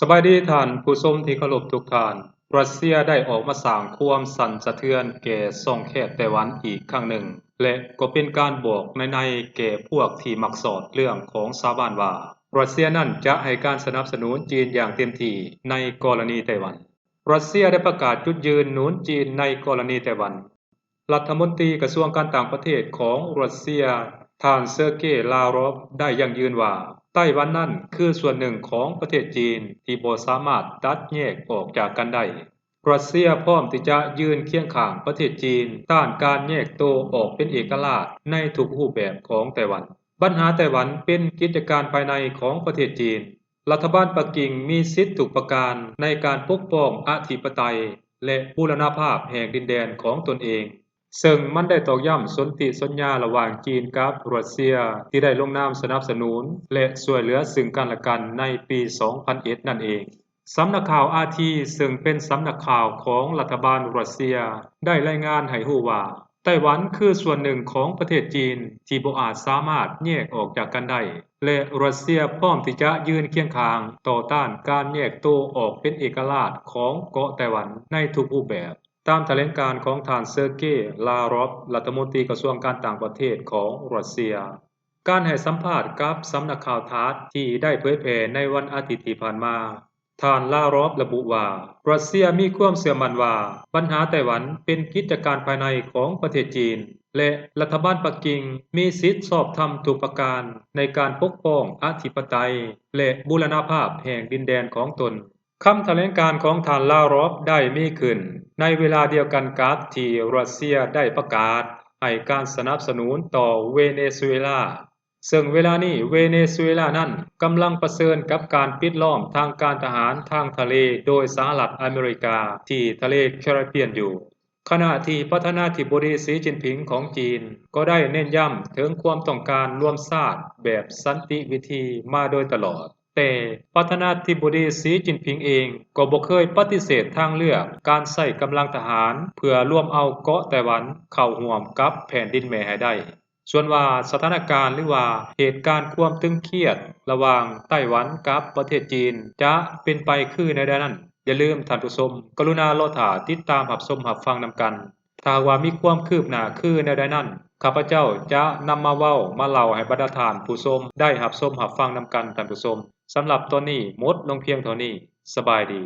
ສະບາຍດີທ່ານຜູ້ຊົມທີ່ເຄົາລົບທຸກທ່ານ. ຣັດເຊຍໄດ້ອອກມາສ້າງຄວາມສັ່ນສະເທືອນແກ່ຊ່ອງແຄບໄຕ້ຫວັນອີກຄັ້ງໜຶ່ງ ແລະ ກໍເປັນການບອກໃນໆແກ່ພວກທີ່ມັກສອດເລື່ອງຂອງຊາວບ້ານວ່າ ຣັດເຊຍນັ້ນຈະໃຫ້ການສະໜັບສະໜູນຈີນຢ່າງເຕັມທີ່ໃນກໍລະນີໄຕ້ຫວັນ. ຣັດເຊຍໄດ້ປະກາດຈຸດຢືນໜູນຈີນໃນກໍລະນີໄຕ້ຫວັນ. ລັດຖະມົນຕີກະຊວງການຕ່າງປະເທດຂອງຣັດເຊຍ ທ່ານ ເຊີເກ ລາຣອບ ໄດ້ຢັ້ງຢືນວ່າ ໄຕ້ຫວັນນັ້ນຄືສ່ວນໜຶ່ງຂອງປະເທດຈີນທີ່ບໍ່ສາມາດຕັດແຍກອອກຈາກກັນໄດ້. ຣັດເຊຍພ້ອມທີ່ຈະຢືນຄຽງຂ້າງປະເທດຈີນ ຕ້ານການແຍກໂຕອອກເປັນເອກະລາດໃນທຸກຮູບແບບຂອງໄຕ້ຫວັນ. ບັນຫາໄຕ້ຫວັນເປັນກິດຈະການພາຍໃນຂອງປະເທດຈີນ. ລັດຖະບານປັກກິ່ງມີສິດທຸກປະການໃນການປົກປ້ອງອະທິປະໄຕ ແລະ ບູລະນະພາບແຫ່ງດິນແດນຂອງຕົນເອງ, ເຊິ່ງມັນໄດ້ຕອກຢ້ຳສົນທິສົນຍາລະຫວ່າງຈີນກັບຣັດເຊຍ ທີ່ໄດ້ລົງນາມສະໜັບສະໜູນ ແລະ ຊ່ວຍເຫຼືອຊຶ່ງກັນແລະກັນໃນປີສອງພັນເອັດນັ້ນເອງ. ສຳນັກຂ່າວ RT ເຊິ່ງເປັນສຳນັກຂ່າວຂອງລັດຖະບານຣັດເຊຍ ໄດ້ລາຍງານໃຫ້ຮູ້ວ່າ ໄຕ້ຫວັນຄືສ່ວນໜຶ່ງຂອງປະເທດຈີນທີ່ບໍ່ອາດສາມາດແຍກອອກຈາກກັນໄດ້ ແລະ ຣັດເຊຍພ້ອມທີ່ຈະຢືນຄຽງຂ້າງຕໍ່ຕ້ານການແຍກໂຕອອກເປັນເອກະລາດຂອງເກາະໄຕ້ຫວັນໃນທຸກຮູບແບບ, ຕາມຖະແຫຼງການຂອງທ່ານ ເຊີເກ ລາຣອບ ລັດຖະມົນຕີກະຊວງການຕ່າງປະເທດຂອງຣັດເຊຍ. ການໃຫ້ສຳພາດກັບສຳນັກຂ່າວ TASS ທີ່ໄດ້ເຜີຍແຜ່ໃນວັນອາທິດທີ່ຜ່ານມາ, ທ່ານ ລາຣອບ ລະບຸວ່າ ຣັດເຊຍມີຄວາມເຊື່ອໝັ້ນວ່າ ບັນຫາໄຕ້ຫວັນເປັນກິດຈະການພາຍໃນຂອງປະເທດຈີນ ແລະ ລັດຖະບານປັກກິ່ງມີສິດຊອບທຳທຸກປະການໃນການປົກປ້ອງອະທິປະໄຕ ແລະ ບູລະນະພາບແຫ່ງດິນແດນຂອງຕົນ. ຄຳຖະແຫຼງການຂອງທ່ານ ລາຣອບ ໄດ້ມີຂຶ້ນໃນເວລາດຽວກັນກັບທີ່ຣັດເຊຍໄດ້ປະກາດໃຫ້ການສະໜັບສະໜູນຕໍ່ເວເນຊູເອລາ, ເຊິ່ງເວລານີ້ເວເນຊູເອລານັ້ນກຳລັງປະເຊີນກັບການປິດລ້ອມທາງການທະຫານທາງທະເລໂດຍສະຫະລັດອາເມລິກາທີ່ທະເລແຄຣິບບຽນຢູ່. ຂະນະທີ່ປະທານາທິບໍດີ ສີຈິ້ນຜິງຂອງຈີນກໍໄດ້ເນັ້ນຢ້ຳເຖິງຄວາມຕ້ອງການລວມຊາດແບບສັນຕິວິທີມາໂດຍຕະຫຼອດ, ແຕ່ປະທານາທິບໍດີ ສີຈິ້ນຜິງເອງກໍບໍ່ເຄີຍປະຕິເສດທາງເລືອກການໃຊ້ກຳລັງທະຫານເພື່ອລວມເອົາເກາະໄຕ້ຫວັນເຂົ້າຮ່ວມກັບແຜ່ນດິນແມ່ໃຫ້ໄດ້. ສ່ວນວ່າສະຖານະການ ຫຼືວ່າເຫດການຄວາມຕຶງຄຽດລະຫວ່າງໄຕ້ຫວັນກັບປະເທດຈີນຈະເປັນໄປຄືແນວໃດນັ້ນ, ຢ່າລືມທ່ານຜູ້ຊົມ ກະລຸນາລໍຖ້າຕິດຕາມຮັບຊົມຮັບຟັງນຳກັນ. ຖ້າຫາກວ່າມີຄວາມຄືບໜ້າຄືແນວໃດນັ້ນ, ຂ້າພະເຈົ້າຈະນຳມາເວົ້າມາເລົ່າໃຫ້ບັນດາທ່ານຜູ້ຊົມໄດ້ຮັບຊົມຮັບຟັງນຳກັນ, ທ່ານຜູ້ຊົມ. ສຳລັບຕອນນີ້ໝົດລົງພຽງເທົ່ານີ້. ສະບາຍດີ.